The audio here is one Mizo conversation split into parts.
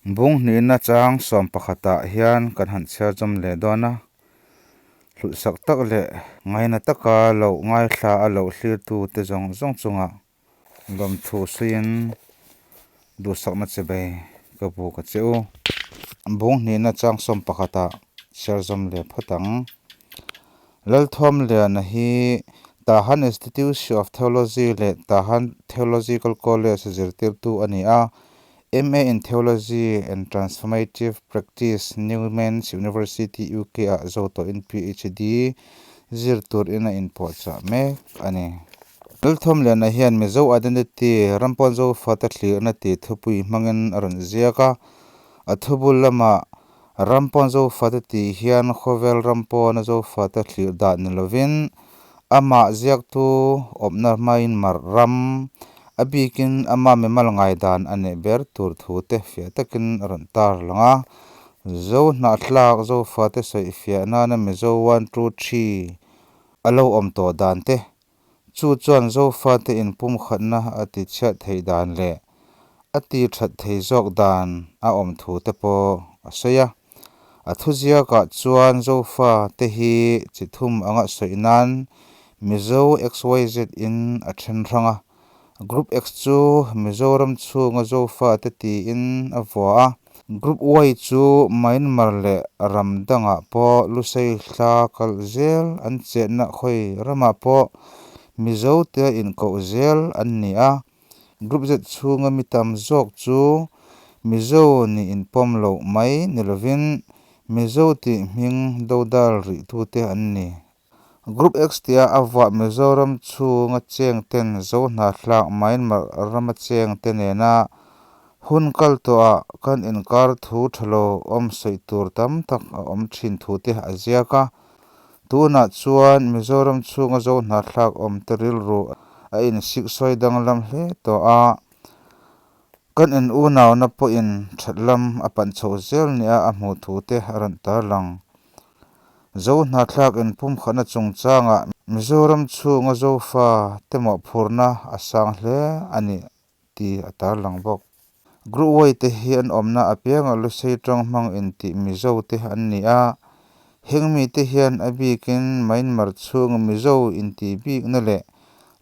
Bung hnihna chang sawm pakhatah hian kan han chhiar zawm leh dawn a, hlutsak tak leh ngaina taka loh ngaithla a loh hlirtute zawng zawng chungah lawmthu suiin duhsakna che bei ka buk a che u. Bung hnihna chang sawm pakhatah chhiar zawm leh phawt ang. Lalthuamliana hi Tahan Institute of Theology leh Tahan Theological College zirtirtu a ni a, MA in Theology and Transformative Practice, Newman's University, UK ah zo tawhin PhD zir turin a inpuahchah mek a ni. Lalthawmliana hian Mizo Identity, Rampawn Zofate thlirna tih thupui hmangin a rawn ziak a, a thubul lamah Rampawn Zofate tih hian khawvel rampawna Zofate thlir dah ni lovin amah ziaktu awmna Myanmar ram, a bikin ama mimal ngaidan a neih ber tur thu te fiah takin a rawn tar lang a. Zo hnahthlak Zofate sawifiah nana Mizo one two three a lo awm tawh dan te, chu chuan Zofate inpumkhatna a tichhiat theih dan leh a ti that thei zawk dan a awm thu te pawh a sawi a. A thuziakah chuan Zofa te hi chi thum anga sawi nan Mizo XYZ in a then hrang a. Group X chu Mizoram chhunga Zofa te tiin a vua a. Group Y chu Myanmar leh ram dangah pawh Lusei hla kalh zel an chetna khawi ramah pawh Mizo tia inkoh zel an ni a. Group Z chhunga mi tam zawk chu Mizo nih inpawm loh mai ni lovin Mizo tih hming dodal rihtute an ni. Group X tia a vuah Mizoram chhunga chengten Zo hnahthlak Myanmar rama chengte nena hun kal tawhah kan inkar thu tha lo awm sawi tur tam tak a awm thin thute a ziak a. Tunah chuan Mizoram chhunga Zo hnahthlak awmte rilru a insiksawi danglam hle tawh a, kan in unauna pawhin that lam a pan chho zel nia a hmuh thu te a rawn tarlang. Zo hnahthlak inpumkhatna chungchangah Mizoram chhunga Zofa te mawhphurhna a sang hle a ni tih a tarlang bawk. Group Y te hi an awmna apiangah Lusei tawng hmang intih Mizo te an ni a, heng mite hian a bikin Myanmar chhunga Mizo intih bikna leh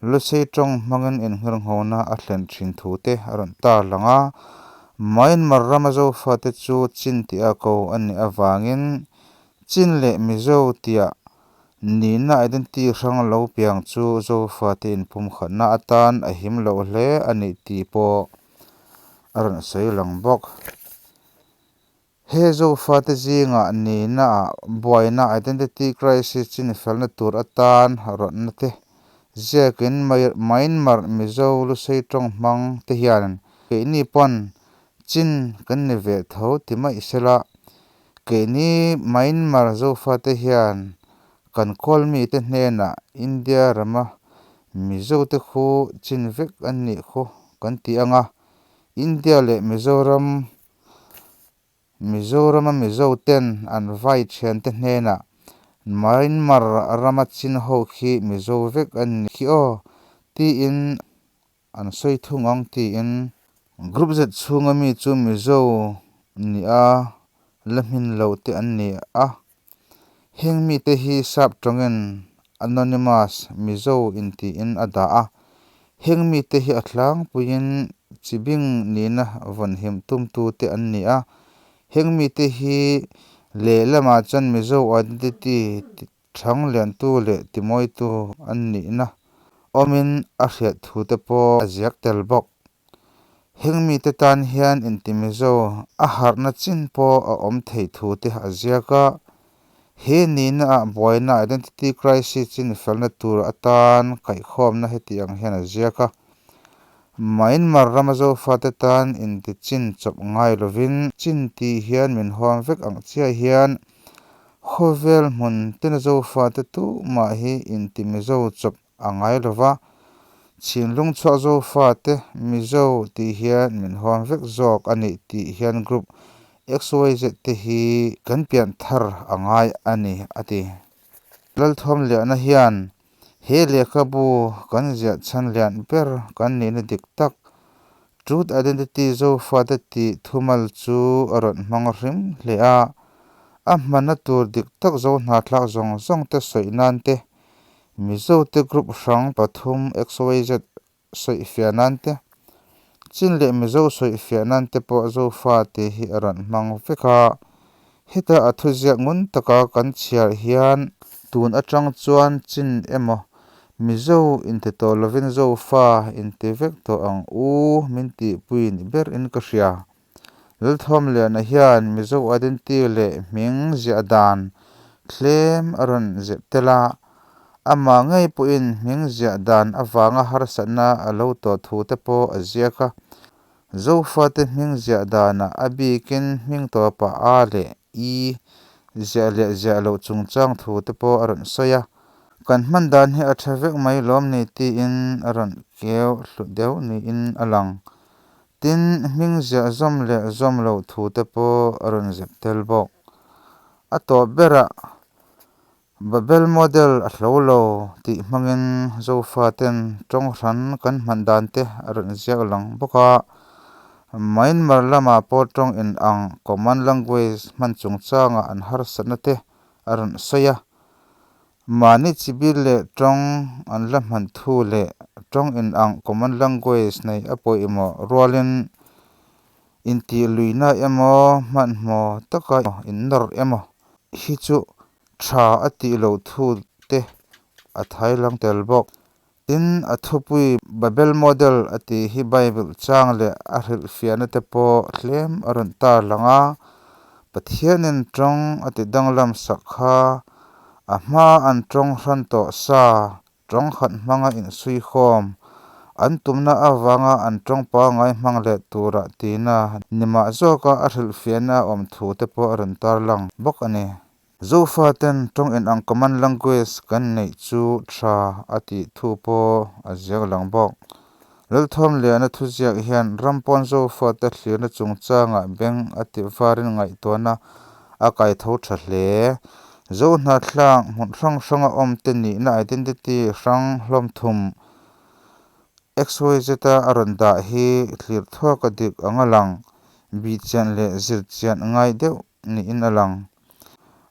Lusei tawng hmangin inngherhnghona a thlen thin thu te a rawn tarlang a. Myanmar rama Zofate chu Chin tia ko a nih avangin Chin leh Mizo tia Nihna identity hrang lo piang chu Zofate inpumkhatna atan a him loh hle a nih tih pawh a rawn sawi lang bawk. He Zofate zingah nihna ah buaina identity crisis chinfelna tur atan rawtna te ziakin Myanmar Mizo Lusei tawng hmang te hian keini pawn chin kan ni ve tho ti mai sela Keini Myanmar Zofate hian kan kawl mite hnenah India rama Mizote khu chin vek an nih khu kan ti ang a, India leh Mizoram Mizorama Mizoten an vai thiante hnenah Myanmar rama chin ho khi Mizo vek an nih khi aw tiin An sawi thung ang tiin Group Z chhunga mi chu Mizo nih a la hmin loh te an ni a. Heng mite hi sap tawngin Anonymous Mizo intiin a dah a. Heng mite hi a tlangpuiin chibing nihna vawnhim tumtute an ni a. Heng mite hi lehlamah chuan Mizo identity Thang liantu leh timawitu an nihna awmin a hriat thu te pawh a ziak tel bawk. Heng mite tan hian intimizo a harhna chin pawh a awm theih thu te a ziak a. He nihna ah buaina identity crisis chin felna tur atan kaihkhawmna heti ang hian a ziak a. Myanmar rama Zofate tan intichin chawp ngai lovin chin tih hian min huam vek ang chiah hian Khawvel hmun tina Zofate tumah hi inti Mizo chawp a ngai lo va, Chhinlung chhuak Zofate Mizo tih hian min huam vek zawk a nih tih hian group XYZ te hi kan pian thar a ngai a ni, a ti. Lalthuamliana hian he lehkhabu kan ziah chhan lian ber kan nihna dik tak. Truth Identity Zofate tih thumal chu a rawn hmang hrim hle a, a hmanna tur dik tak Zohnahthlak zawng zawng te sawi nan te, Mizote group hrang pathum XYZ sawifiah nan te, Chin leh Mizo sawifiah nan te pawh Zofate hi a rawn hmang vek a. Heta a thuziak ngun taka kan chhiar hian tun atang chuan Chin emaw Mizo inti tawh lovin Zofa inti vek tawh ang u min tihpui ni berin ka hria. Lalthawmliana hian Mizo identity leh hming ziah dan thlem a rawn zep tel a, amah ngei pawhin hming ziah dan avanga harsatna a lo tawh thu te pawh a ziak a. Zofate hming ziah danah a bikin hming tawpah a leh i ziah leh ziah loh chungchang thu te pawh a rawn sawi a. Kan hman dan hi a tha vek mai lawm ni tiin a rawn keu hlut deuh niin a lang. Tin, hming ziah zawm leh zawm loh thu te pawh a rawn zep tel bawk. A tawp berah Babel model a hlo lo tih hmangin Zofaten tawng hran kan hman dan te a rawn ziak lang bawk a. Myanmar lamah pawh tawng inang common language hman chungchanga an harsatna te a rawn sawi a. Mahni chi bil leh tawng an la hman thu leh tawng inang common language nei a pawimawh rualin intihluihna emaw hmanhmawh taka innawr emaw hi chu tha a tih loh thu te a thailang tel bawk. Tin, a thupui Babel Model a tih hi Bible chang leh a hrilhfiahna te pawh tlem a rawn tarlang a, Pathianin tawng a ti danglam sak kha a hma an tawng hran tawh sa Tawng khat hmanga insuihawm an tumna avanga an tawng pangngai hmang leh tura tina ni mah zawka a hrilhfiahna a awm thu te pawh a rawn tarlang bawk a ni. Zofaten tawng inang common language kan neih chu tha a tih thu pawh a ziak lang bawk. Lalthawmliana thuziak hian ram pawn Zofate thlirna chungchangah beng a ti varin ngaihtuahna a kaitho tha hle. Zo hnahthlak hmun hrang hranga awmte nihna identity hrang hlawm thum XYZ-a a rawn dah hi thlir thuak a dik ang a lang, bihchian leh zirchian ngai deuh niin a lang.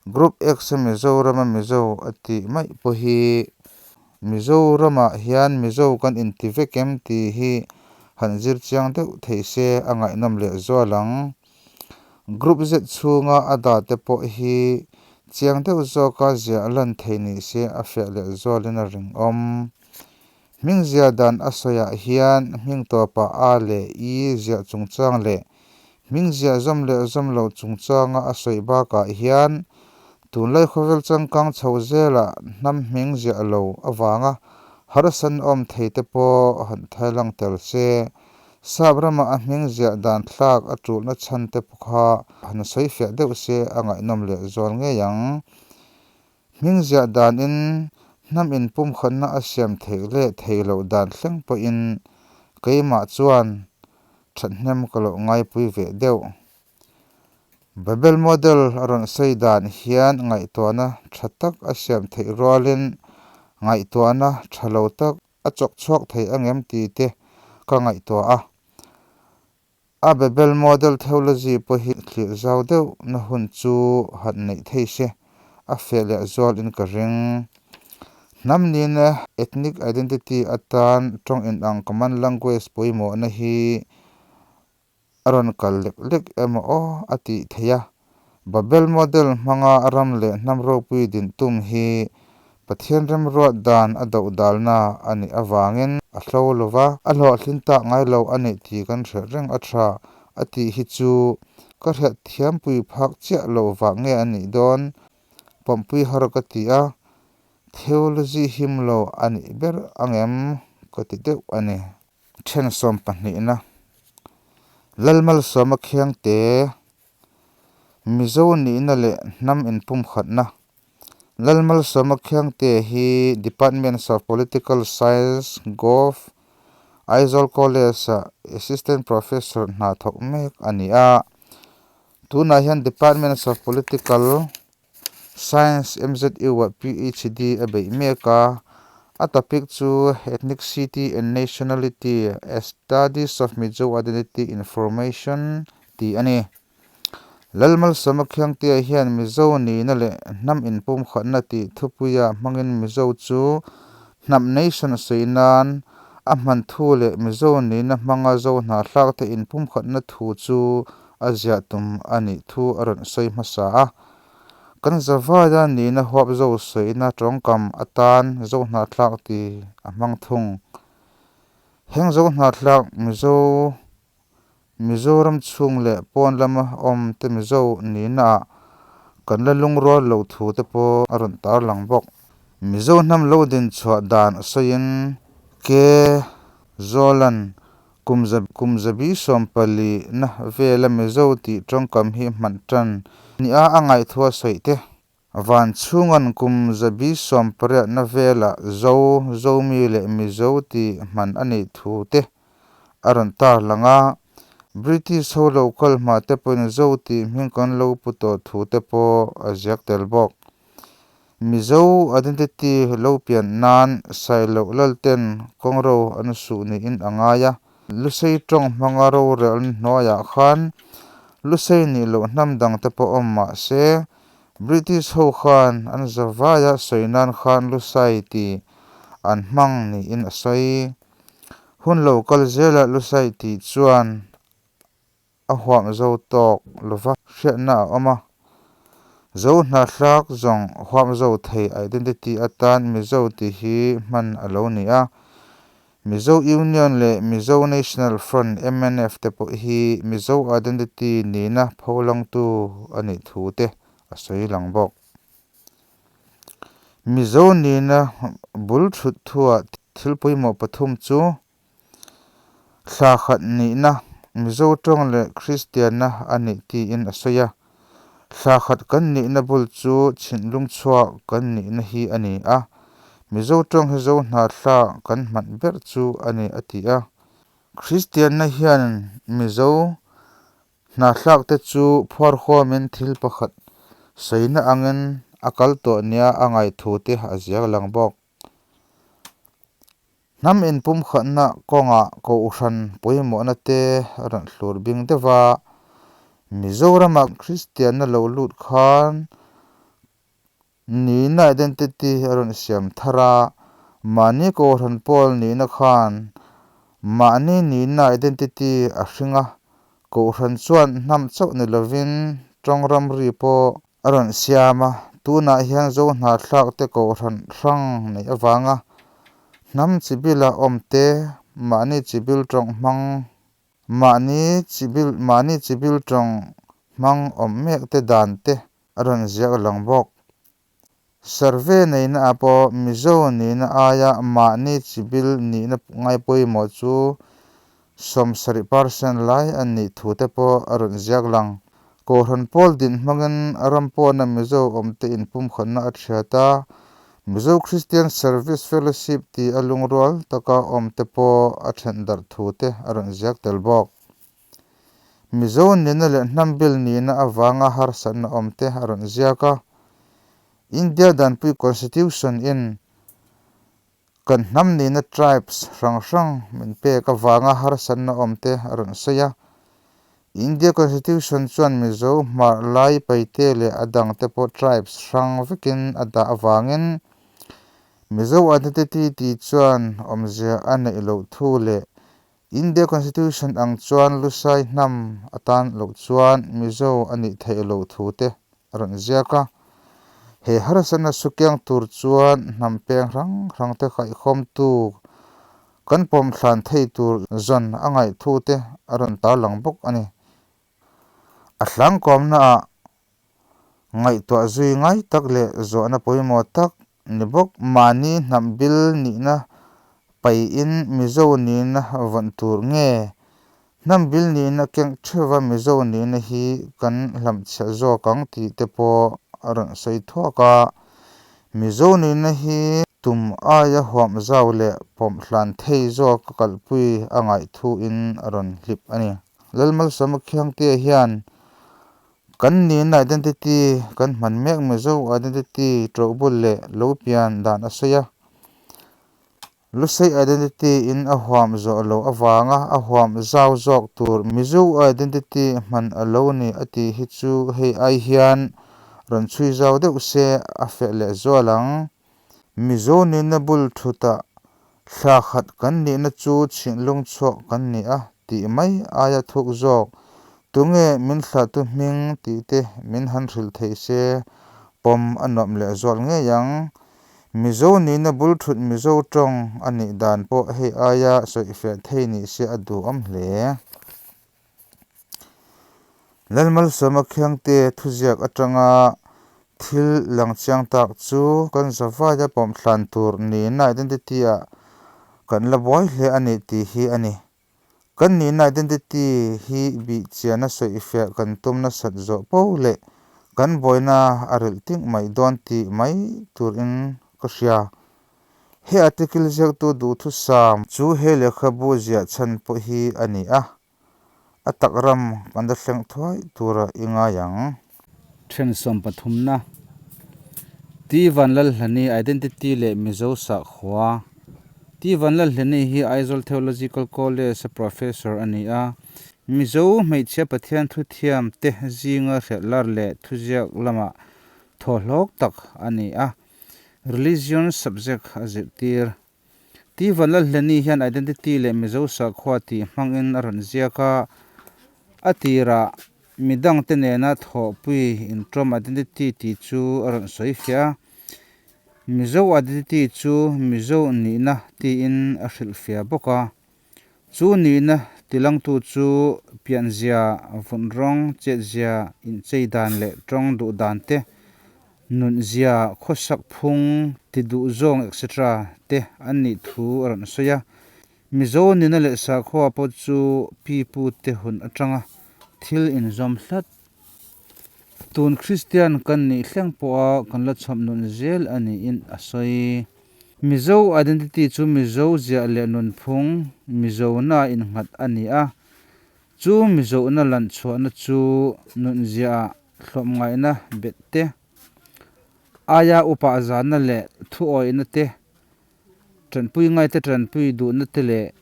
Group X-a Mizorama Mizo a tih mai pawh hi Mizoramah hian Mizo kan inti vek em tih hi han zir chiang deuh thei se a ngaihnawm leh zual ang. Group Z chhunga a dah te pawh hi chiang deuh zawka ziah lan thei ni se a fiah leh zualin a rinawm. Hming ziah dan a sawiah hian hming tawpah a leh i ziah chungchang leh hming ziah zawm leh zawm loh chungchanga a sawi bakah hian tunlai khawvel changkang chho zelah hnam hming ziah lo avanga harsatna awm thei te pawh han thailang tel se. Sap ramah a hming ziah dan thlak a tulhna chhan te kha han sawi fiah deuh se a ngaihnawm leh zual ngei ang. Hming ziah danin hnam inpumkhatna a siam theih leh theih loh dan thleng pawhin keimah chuan thathnem ka loh ngaipui ve deuh. Babel model a rawn sawi dan hian ngaihtuahna tha tak a siam theih rualin ngaihtuahna tha lo tak a chawk chhuak thei angem tih te ka ngaihtuah a. A Babel model theology pawh hi thlir zau deuh na hun chu han neih thei se, a feh leh zual in ka ring. Hnam nihna, ethnic identity, atan tawng inang common language pawimawhna hi a rawn kal lek lek emaw aw a tih theih a. Babel model hmanga ram leh hnam ropui din tum hi Pathian remruat dan a doh dalna a nih avangin a hlo lo va, a hlawhtlin tak ngai lo a nih tih kan hriat reng a tha a tih hi chu ka hriat thiampui phak chiah lo vah nge a nih dawn pawmpui har ka ti a, theology him lo a nih ber angem ka ti deuh a ni. Then sawm pahnihna Lalmalsawma Khiangte Mizo nihna leh hnam inpumkhatna Lalmalsawma Khiangte hi Department of Political Science, Govt. Aizawl College-ah Assistant Professor hna thawk mek a ni a. Tunah hian Department of Political Science MZU-ah PhD a beih mek a. A topic chu Ethnicity and Nationality, A Studies of Mizo Identity in Formation tih a ni. Lalmalsawma Khiangtea hian Mizo nihna leh hnam inpumkhatna tih thupuia hmangin Mizo chu hnam nation sawi nan a hman thu leh Mizo nihna hmanga Zo hnahthlakte inpumkhatna thu chu a ziah tum a nih thu a rawn sawi hmasa a. Kan zavaia nihna huapzo sawina tawngkam atan Zo hnahthlak tih a hmang thung. Heng Zo hnahthlak Mizo Mizoram chhung leh pawn lama awm te Mizo nihnaah kan la lungrual loh thu te pawh a rawn tarlang bawk. Mizo hnam lo din chhuah dan sawiin Ke Zawlan Kum kum zabi sawmpali na vela Mizo tih tawngkam hi hman tan nia a ngaihthua sawi te. Van chhungan kum zabi sawmpariat na vela Zo, Zomi leh Mizo tih hman a nih thu te a rawn tar lang a. British ho lo kal hma te pawhin Zo tih hming kan lo pu tawh thu te pawh a ziak tel bawk. Mizo identity lo pian nan Sailoh Lalten kawngro an suh niin a ngai a. Lusei tawng hmanga rorelna hnuaiah khan Lusei nih loh hnam dangte pawh awm mah se, British ho khan an zavaia sawi nan khan Lusai tih an hmang niin a sawi. Hun lo kal zelah Lusai tih chuan a huam zo tawk lova hriatna a awm a. Zo hnahthlak zawng huam zo thei identity atan Mizo tih hi hman a lo ni a. Mizo Union leh Mizo National Front, MNF, te pawh hi Mizo identity nihna pholangtu a nih thu te a sawi lang bawk. Mizo nihna bul thut thuah thil pawimawh pathum chu Thla khat nihna Mizo tawng leh Kristianna a nih tiin a sawi a. Thla khat kan nihna bul chu chhinlung chhuak kan nihna hi a ni a. Mizo tawng hi Zo hnathla kan hman ber chu a ni a ti a. Kristianna hian Mizo hnahthlakte chu phuarhuamin thil pakhat sawina angin a kal tawh nia a ngaihthute a ziak lang bawk. Hnam inpumkhatna kawngah Kohhran pawimawhna te a rawn hlur bing deuh a, Mizorama Kristianna lo lut khan nihna identity a rawn siam thar a, mahni Kohhran pawl nihna khan mahni nihna identity a hring a, Kohhran chuan hnam chauh ni lovin tawng ramri pawh A rawn siam a, tunah hian Zo hnahthlak te kohhran hrang neih avanga hnam chibila awm te, mahni chibil tawng hmang, mahni chibil mahni chibil tawng hmang awm mek te dan te a rawn ziak lang bawk. Survey neihna ah pawh Mizo nihna aia mahni chibil nihna ngaipawimawh chu 70% lai a nih thu te pawh a rawn ziak lang. Kohhran pawl din hmangin ram pawna Mizo awmte inpumkhatna a thiat a, Mizo Christian Service Fellowship tih a lungrual taka awmte pawh a then darh thu te a rawn ziak tel bawk. Mizo nihna leh hnam bil nihna avanga harsatna awmte a rawn ziak a, India Danpui Constitution in Kan hnam nihna tribes hrang hrang min pek avanga harsatna awm te a rawn sawi a. India Constitution chuan Mizo, Hmar, Lai, Paite leh a dang te pawh tribes hrang vekin a dah avangin Mizo identity tih chuan awmzia a neih loh thu leh India Constitution ang chuan Lusai hnam atan loh chuan Mizo a nih theih loh thu te a rawn ziak a. He harsatna sukiang tur chuan hnam peng hrang hrang te kaihkhawmtu kan pawm thlan thei tur zawn a ngaihthu te a rawn tarlang bawk a ni. A hlangkawmna ah ngaihtuah zui ngai tak leh zawhna pawimawh tak ni bawk. Mahni hnam bil nihna paihin Mizo nihna vawn tur nge Hnam bil nihna keng theuha Mizo nihna hi kan hlamchhiah zawk ang tih te pawh a rawn sawi thuak a. Mizo nihna hi tum aia huam zau leh pawm hlan thei zawk a kalpui a ngaih thuin a rawn hlip a ni. Lalmalsawma Khiangte hian kan nihna identity kan hman mek Mizo identity ṭohbul leh lo pian dan a sawi a. Lusei identity in a huam zawh loh avanga a huam zau zawk tur Mizo identity hman a lo ni a tih hi chu hei ai hian rawn chhui zau deuh se a fiah lehzual ang. Mizo nihna bul thutah thla khat kan nihna chu chhinlung chhuak kan ni a tih mai aia thuk zawk tunge min thlahtu hming tih te min han hrilh thei se pawm a nuam lehzual ngei ang. Mizo nihna bul thut Mizo tawng a nih dan pawh hei aia sawifiah thei ni se a duhawm hle. Lalmalsawma Khiangte thuziak atanga thil lang chiang tak chu kan zavaia pawmthlan tur nihna identity-ah kan la buai hle a ni tih hi a ni. Kan nihna identity hi bihchiana sawifiah kan tum nasat zawh poh leh kan buaina a rilh ting mai dawn tih mai turin ka hria. He article ziaktu duhthusam chu he lehkhabu ziah chhan pawh hi a ni a, a tak ram kan la thleng thuai tura i ngai ang. Then sawmpathumna, T Vanlalhlani Identity leh Mizo Sakhua T Vanlalhlani hi Aizawl Theological College-a Professor a ni a, Mizo hmeichhia Pathian thuthiam te zinga hriatlar leh thuziak lama thawhlawk tak a ni a, Religion subject a zirhtir. T Vanlalhlani hian Identity leh Mizo Sakhua tih hmangin a rawn ziak a, a tirah midangte nena thawhpui inṭawm Identity tih chu a rawn sawi fiah a. Mizo identity chu Mizo nihna tiin a hrilhfiah bawk a. Chu nihna tilangtu chu pianzia, vun rawng, chetzia, inchei dan leh tawng duh dan te, nunzia, khawsak phung, ti duh zawng etc. Te an nih thu a rawn sawi a. Mizo nihna leh sakhua pawh chu pi pu te hun atanga thil inzawm hlat Tun Kristian kan nih thleng pawha kan la chhawp nun zel a niin a sawi. Mizo identity chu Mizo ziah leh nunphung, Mizona innghat a ni a. Chu Mizona lanchhuahna chu nunziah hlawmngaihna bet te, aia upa zahna leh thuawihna te, tanpui ngaite tanpui duhna te leh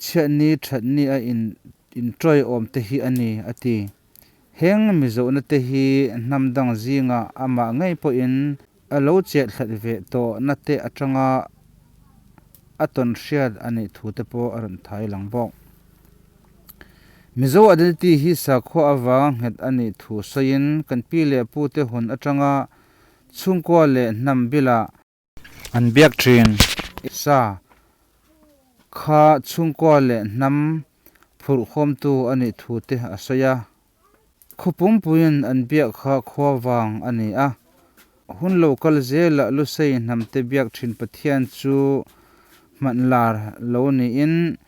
Chhiatni thatni a in inṭawiawm te hi a ni, a ti. Heng Mizohna te hi hnam dang zingah amah ngei pawhin a lo chet hlat ve tawhna te atanga a tawn hriat a nih thu te pawh a rawn thai lang bawk. Mizo identity hi sakhua avanga nghet a nih thu sawiin kan pi leh pu te hun atanga chhungkua leh hnam bilah An biak thin. Sa kha chhungkua leh hnam phurhkhawmtu a nih thu te a sawi a. Khaw pumpuiin an biak kha khua vang a ni a. Hun lo kal zelah Lusei hnamte biak thin Pathian chu hman lar lo niin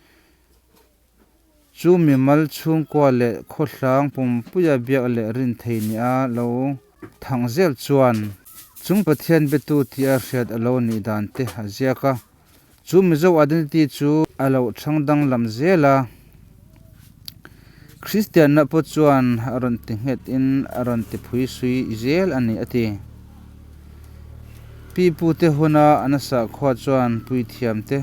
Chu mimal chhungkua leh khawhlang pumpuia biak leh rin thei nia lo thang zel chuan chung Pathian betu tia hriat a lo nih dan te a ziak a. Chu Mizo identity chu a lo chhang danglam zel a. Kristianna pawh chuan a rawn ti nghet in a rawn ti phui sui zel a ni a ti. Pi pute huna a nasa khua chuan puithiam te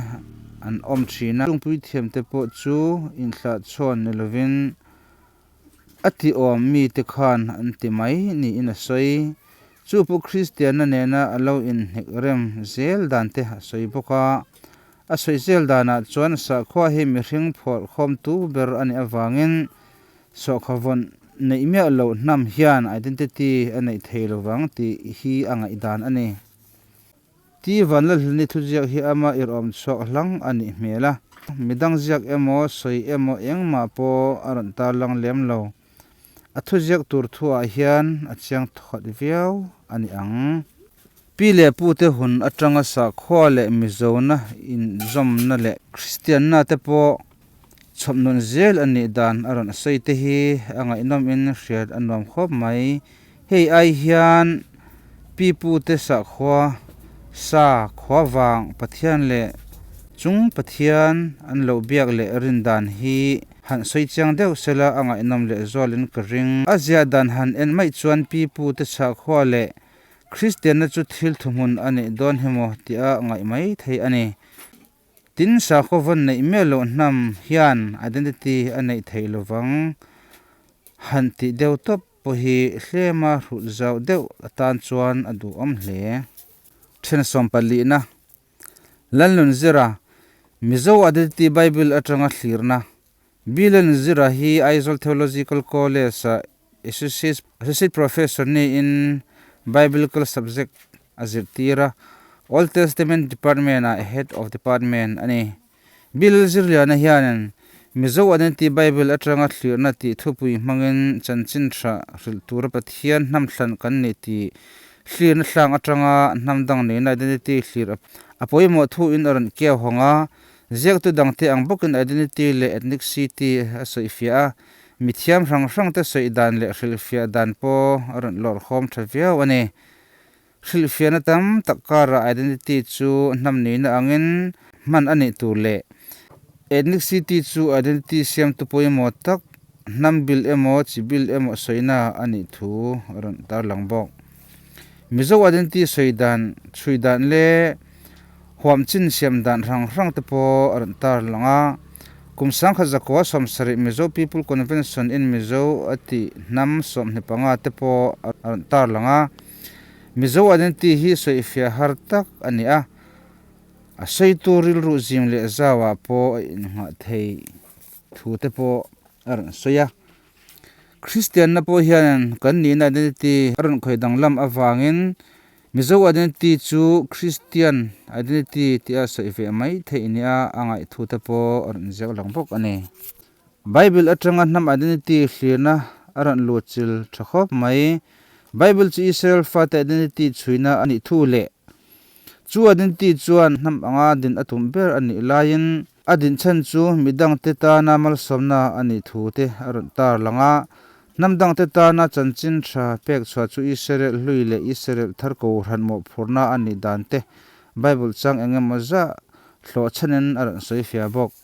an awm thin a. Chung puithiamte pawh chu inthlahchhawn ni lovin a ti awm mite khan an ti mai niin a sawi. Chu pawh Kristianna nena a lo inhnek rem zel dan te a sawi bawk a. A sawi zel danah chuan sakhua hi mihring phawrhkhawmtu ber a nih avangin sawhkhawvawn neih miah loh hnam hian identity a neih thei lovang tih hi a ngaihdan a ni. Ti Vanlalhlini thuziak hi ama irhawm chhuak hlang a nih hmel a, midang ziak emaw sawi emaw engmah pawh a rawn tarlang lem lo. A thuziak tur thuah hian a chiang thawt viau a ni ang. Pi leh pute hun atanga sakhua leh Mizona inzawmna leh Kristianna te pawh chhawp nun zel a nih dan a rawn sawi te hi a ngaihnawmin hriat a nuam khawp mai. Hei ai hian pi pute sakhua, sa, khua vang Pathian leh chung Pathian an lo biak leh rin dan hi han sawi chiang deuh sela a ngaihnawm leh zualin ka ring. A ziah dan han en mai chuan pi pute sakhua leh Kristianna chu thil thuhmun a nih dawn hi maw tia ngaih mai thei a ni. Tin, sakhaw vawn neih miah loh hnam hian identity a neih theih lovang han tih deuh tawp pawh hi hlema hrut zauh deuh atan chuan a duhawm hle. Then sawmpalihna, Lalnunzira, Mizo Identity Bible atanga thlirna, Bill Zira hi Aizawl Theological College-a Associate Professor niin Biblical Subject a zirtir a, Old Testament Department-ah Head of Department a ni. Bill Zirliana hian Mizo Identity Bible atanga thlirna tih thupui hmangin chanchin tha hrilh tura Pathian hnamthlan kan ni tih thlirna hlang atanga hnam dang neihna identity thlir a pawimawh thuin a rawn keu hawng a. Ziaktu dangte ang bawkin identity leh ethnicity a sawifiah a, mithiam hrang hrangte sawi dan leh hrilhfiah dan pawh a rawn lawrhawm tha viau a ni. Hrilhfiahna tam tak karah identity chu hnam nihna angin hman a nih tur leh ethnicity chu identity siamtu pawimawh tak hnam bil emaw chi bil emaw sawina a nih thu a rawn tarlang bawk. Mizo identity sawi dan, chhui dan leh Huam chin siam dan hrang hrang te pawh a rawn tar lang a, kum 1970 Mizo People Convention in Mizo a tih hnam 25 te pawh a rawn tar lang a. Mizo identity hi sawifiah har tak a ni a, a sawitu rilru zim leh zauah pawh a innghah theih thu te pawh a rawn sawi a. Kristianna pawh hian kan nihna identity a rawn khawih danglam avangin Mizo identity chu Christian identity tia sawi ve mai theih nia a ngaihthu te pawh a rawn ziak lang bawk a ni. Bible atanga hnam identity hlirna a rawn lut chil tha khawp mai. Bible chu Israel fate identity chhuina a nih thu leh chu identity chuan hnam anga din a tum ber a nih laiin a din chhan chu midangte tana malsawmna a nih thu te a rawn tar lang a. Hnam dangte tana chanchin tha pek chhuah chu Israel hlui leh Israel thar kohhran mawhphurhna a nih dan te Bible chang eng emaw zah hlawh chhanin a rawn sawi fiah bawk.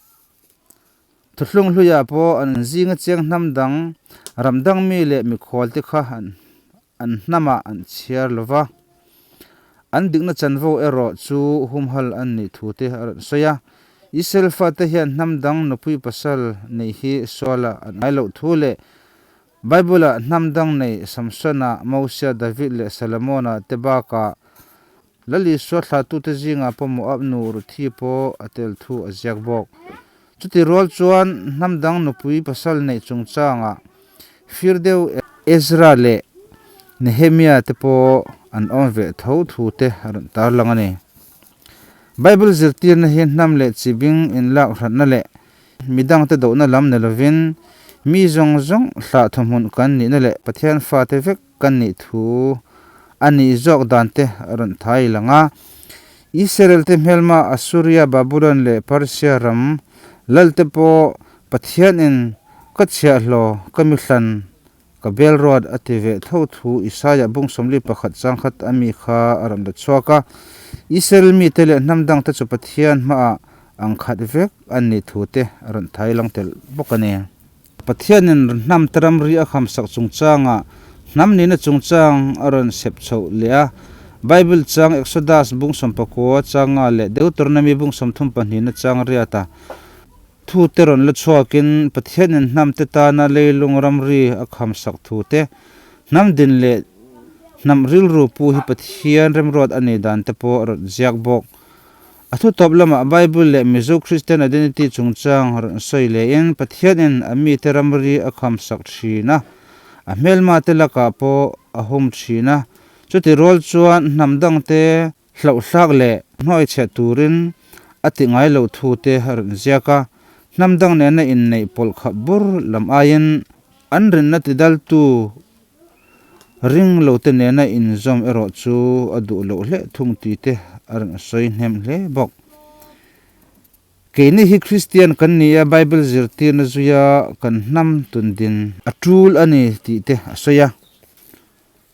Thuthlung hluiah pawh an zinga chiang hnam dang, ram dang mi leh mikhual te kha an hnamah an chhiar lo va, an dikna chanvo erawh chu humhal an nih thu te a rawn sawi a. Israel fate hian hnam dang nupui pasal neih hi sualah an ngai loh thu leh Bible-ah hnam dang nei Samsona, Mosia, David leh Solomona te bakah Lal Isua thlatute zingah pawh Moab nu Ruthi pawh a tel thu a ziak bawk. Chuti rual chuan hnam dang nupui pasal neih chungchangah fir deuh Ezra leh Nehemia te pawh an awm ve tho thu te a rawn tarlang a ni. Bible zirtirna hi hnam leh chi bing inlak hranna leh midangte dohna lam ni lovin mi zawng zawng hlah thawhmun kan nihna leh Pathian fate vek kan nih thu a nih zawk dan te a rawn thai lang a. Israel te hmelma Assuria, Babulon leh Persia ram lal te pawh Pathianin ka chhiahhlaw, ka mihlan, ka bel ruat a ti ve tho thu Isaia bung 41 changkhat a mi kha a rawn la chhuak a. Israel mite leh hnam dangte chu Pathian hmaah ang khat vek an nih thu te a rawn thai lang tel bawk a ni. Pathianin hnam te ramri a khamsak chungchangah hnam nihna chungchang a rawn sep chhoh leh a. Bible chang Exodus bung 19 changa leh Deuteronomy bung 32 na chang riata thu te rawn la chhuakin Pathianin hnam te tana leilung ramri a khamsak thu te, hnam din leh hnam rilru pu hi Pathian remruat a nih dan te pawh a rawn ziak bawk. A thutawp lamah Bible leh Mizo Christian Identity chungchang rawn sawi lehin Pathianin a mite ramri a khamsak thin a, a hmelmate lakah pawh a hum thin a. Chuti rual chuan hnam dangte hlauhhlak leh hnuaichhiah turin a ti ngai lo thu te a rawn ziak a. Hnam dang nena inneih pawlh khap bur lam aiin an rinna tidaltu Ring lo te nena inzawm erawh chu a duh loh hle thung tih te a rawn sawi hnem hle bawk. Keini hi Kristian kan ni a, Bible zirtirna zuia kan hnam tundin a tul a ni tih te a sawi a.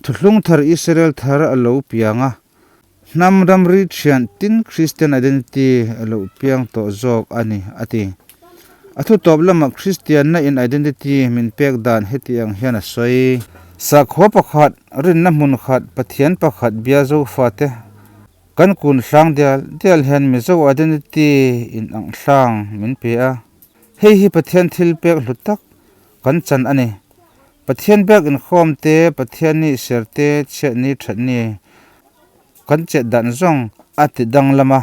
Thuhlung thar Israel thar a lo piang a, hnam ramri thian tin Kristian identity a lo piang tawh zawk a ni a ti. A thutawp lamah Kristianna in identity min pek dan heti ang hian a sawi. Sakhua pakhat, rinna hmun khat, Pathian pakhat bia Zofate Kan kun hlang dial dial hian Mizo identity in ang hlang min pe a. Hei hi Pathian thil pek hlu tak kan chan a ni. Pathian biak inkhawm te, Pathian ni ser te, chhiat ni that ni kan chet dan zawng a ti danglam a,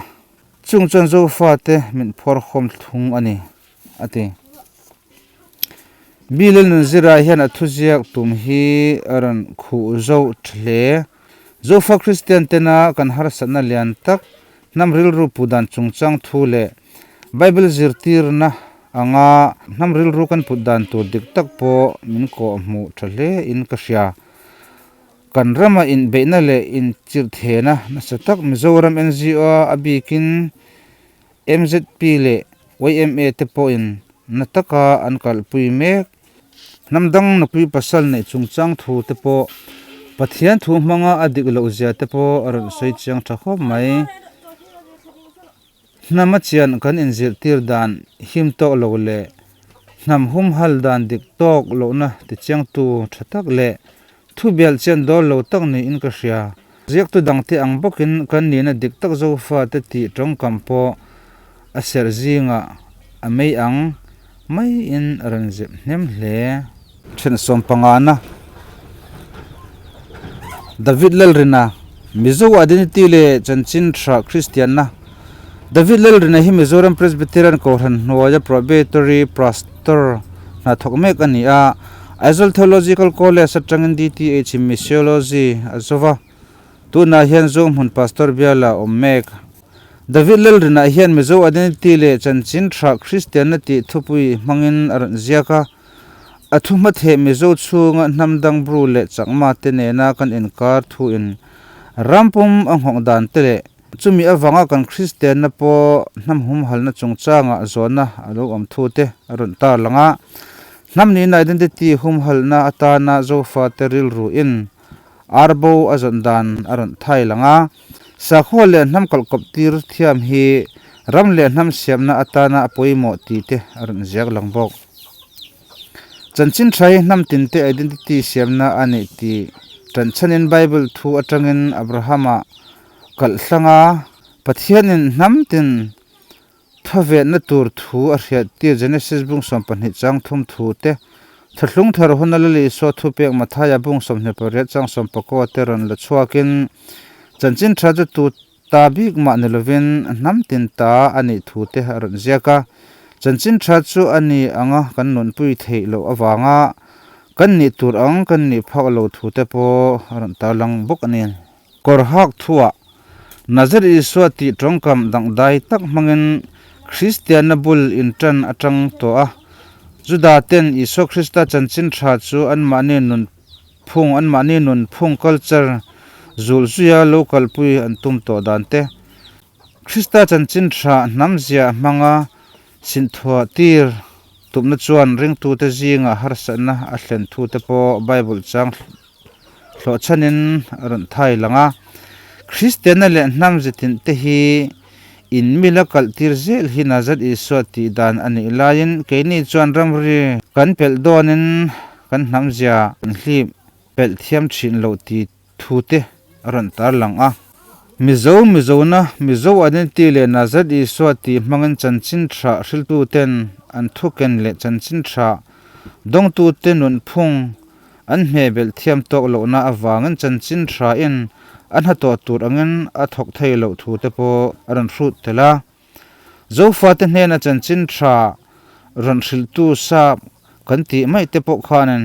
chung chuan Zofa te min phawr khawm thung a ni, a ti. Bill-a nunzirah hian a thuziak tum hi a rawn khuh zo tha hle. Zofa Kristian tena kan harsatna lian tak hnam rilru pu dan chungchang thu leh Bible zirtirna anga hnam rilru kan put dan tur dik tak pawh min kawh hmuh tha hle in ka hria. Kan rama inbeihna leh inchirhthehna nasa tak Mizoram NGO a bikin MZP leh yma te pawhin na taka an kalpui mek. Hnam dang nupui pasal neih chungchang thu te pawh Pathian thu hmanga a dik loh zia te pawh a rawn sawi chiang tha khawp mai. Hnam a chian kan inzirhtir dan him tawk lo leh hnam humhal dan dik tawk lohna tichiangtu tha tak leh thu bialh chian dawl lo tak niin ka hria. Ziaktu dangte ang bawkin kan nihna dik tak Zofate tih tawngkam pawh a serh zingah a mei ang maiin a rawn zep hnem hle. Then sawmpangana David Lalrina, Mizo Identity leh Chanchin Tha Kristianna David Lalrina hi Mizoram Presbyterian Kohhran hnuaia Probatory Pastor hna thawk mek a ni a. Aizawl Theological College atangin DTH in Missiology a zo va, tunah hian Zohmun Pastor biala a awm mek. David Lalrinah hian Mizo Identity leh Chanchin Tha Kristianna tih thupui hmangin a rawn ziak a. A thu hmatheh Mizo chhunga hnam dang Bru leh Chakma te nena kan inkar thuin rampum a nghawk dan te leh Chumi avanga kan Kristianna pawh hnam humhalna chungchangah zawhna a lo awm thu te a rawn tarlang a. Hnam nihna identity humhalna atana Zofate rilruin arbo a zawn dan a rawn thai lang a. Sakhua leh hnam kalhkawp tir thiam hi ram leh hnam siamna atana a pawimawh tih te a rawn ziak lang bawk. Chanchin tha hi hnam tinte identity siamna a nih tih tanchhanin Bible thu atangin Abrahama Kalhhlanga Pathianin hnam tin thavetna tur thu a hriattir Genesis bung 12 chang thum thu te, Thahlung thar huna Lal Isua thupek Mathaia bung 28 chang 19 te rawn la chhuakin chanchin tha chu tu ta bik mah ni lovin hnam tin ta a nih thu te a rawn ziak a. Chanchin tha chu a ni anga kan nunpui theih loh avanga kan nih tur ang kan nih phak lo thu te pawh a rawn tarlang bawk a ni. Kawr hak thuah Nazar Isua tih tawngkam dangdai tak hmangin Kristianna bul intan atang tawh a. Juda ten Isua Krista chanchin tha chu anmahni nunphung, anmahni nunphung culture zul zuia lo kalpui an tum tawh dan te, Krista chanchin tha hnamzia hmanga sinthuah tir tumna chuan ringtute zingah harsatna a thlen thu te pawh Bible chang Hlawhchhanin a rawn thai lang a, Kristianna leh hnam zitin te hi in mila kalh tir zel hi Nazareth Isua tih dan a nih laiin keini chuan ramri kan pelh dawnin kan hnam zia kan hlip pelh thiam thin loh ti thu te a rawn tar lang a. Mizo Mizona, Mizo Identity leh Nazareth Isua tih hmangin chanchin tha hriltu ten an thuken leh chanchin tha dawngtute nunphung An hmehbelh thiam tawk lohna avangin chanchin thain a hnathawh tur angin a thawk thei loh thu te pawh a rawn hrut tel a. Zofate hnena chanchin tha rawn hrilhtu sap kan tih mai te pawh khanin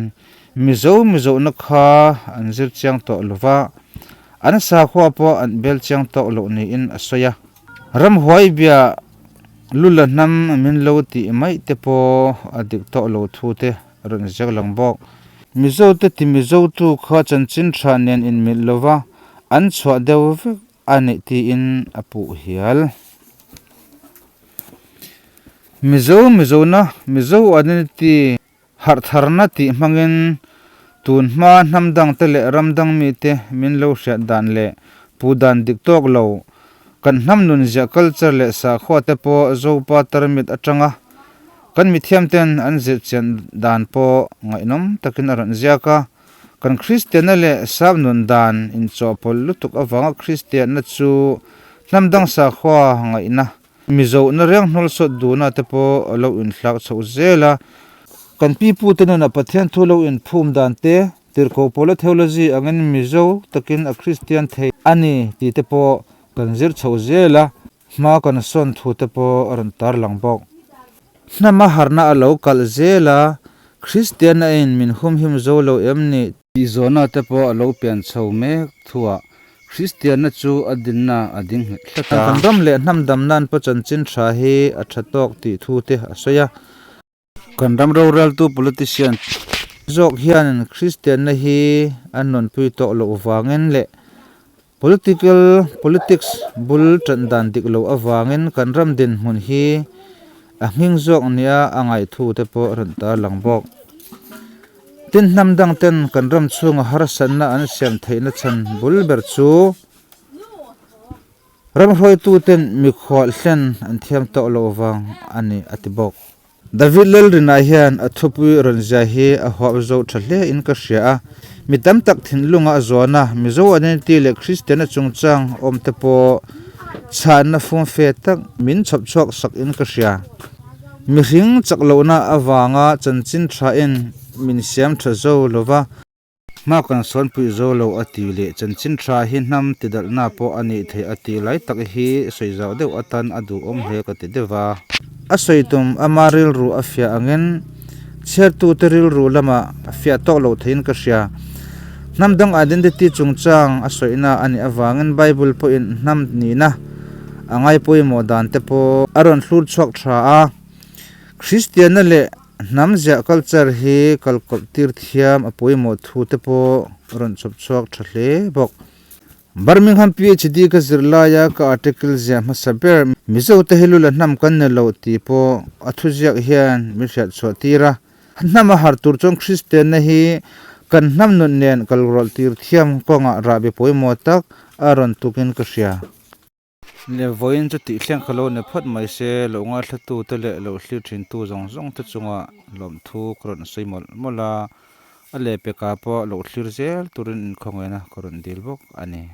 Mizo Mizohna kha an zir chiang tawh lo va, an sakhua pawh an bel chiang tawk loh niin a sawi a. Ramhuai bia lula hnam min lo tih mai te pawh a dik tawh lo thu te a rawn ziak lang bawk. Mizo te ti Mizo tu kha chanchin tha nen inmilh lova an chhuah deuh vek a nih tiin a puh hial. Mizo Mizona, Mizo Identity harhtharna tih hmangin tun hma hnam dangte leh ram dang mite min lo hriat dan leh puh dan dik tawk lo kan hnam nunziah culture leh sakhua te pawh Zopa tarmit atanga Kan mithiamten an zirchian dan pawh ngaihnawm takin a rawn ziak a, kan Kristianna leh sap nun dan inchawhpawlh lutuk avanga Kristianna chu Hnam dang sakhua ngaihna, Mizohna reng hnawlsawt duhna te pawh a lo inthlak chhoh zel a. Kan pi pute nuna Pathian thu lo inphum dan te, Tirhkoh Paula theology angin Mizo takin a Kristian thei a ni tih te pawh kan zir chhoh zel a, hma kan sawn thu te pawh a rawn tarlang bawk. Hnama harna a lo kalh zel a, Kristianna in min humhim zo lo em ni? Tih zawhna te pawh a lo pian chho mek thuah Kristianna chu a dinna a ding nghet hlat a. Kan ram leh hnam dam nan pawh chanchin tha hi a tha tawk tih thu te a sawi a. Kan ram roreltu politician zawk hian Kristianna hi an nunpui tawh loh vangin leh political politics bul tan dan dik loh avangin kan ram dinhmun hi a nghing zawk nia a ngaih thu te pawh a rawn tarlang bawk. Tin, hnam dang ten kan ram chhunga harsatna an siam theihna chhan bul ber chu ram hruaitu ten mikhual hlen an thiam tawh loh vang a ni a ti bawk. David Lalrina hian a thupui rawn zia hi a huap zo tha hle in ka hria a, mi tam tak thinlunga a zuan a, Mizo identity leh Kristianna chungchang awm te pawh chhanna fumfe tak min chhawp chhuak sak in ka hria. Mihring chak lohna avanga chanchin thain min siam tha zo lova, hma kan sawnpui zo lo a tih leh chanchin tha hi hnam tidalhna pawh a nih theih a tih lai tak hi sawi zau deuh atan a duhawm hle ka ti deuh va. A sawi tum ama rilru a fiah angin chhiartute rilru lamah a fiah tawk loh theiin ka hria. Hnam dang identity chungchang a sawihna a nih avangin Bible pawhin hnam nihna A ngai pawimawh dan te pawh a rawn hlur chhuak tha a, Kristianna leh hnam ziah culture hi kalkawp tir thiam a pawimawh thu te pawh a rawn chhawp chhuak tha hle bawk. Birmingham PhD ka zir laia ka article ziah hmasa ber Mizo te hi lula hnam kan ni lo tih pawh a thuziak hian min hriat chhuah tir a, hnam a har tur chuan Kristianna hi kan hnam nun nen kalrual tir thiam kawngah rahbi pawimawh tak a rawn tukin ka hria. Le vawiin chu tih thleng kha lo ni phawt mai se, lo ngaithla te leh lo thlir thin tu zawng zawng te chunga lawmthu ka rawn sawi mawlh mawlh a, a lehpekah pawh lo thlir zel turin inkhawngaiin ka rawn dil bawk a ni.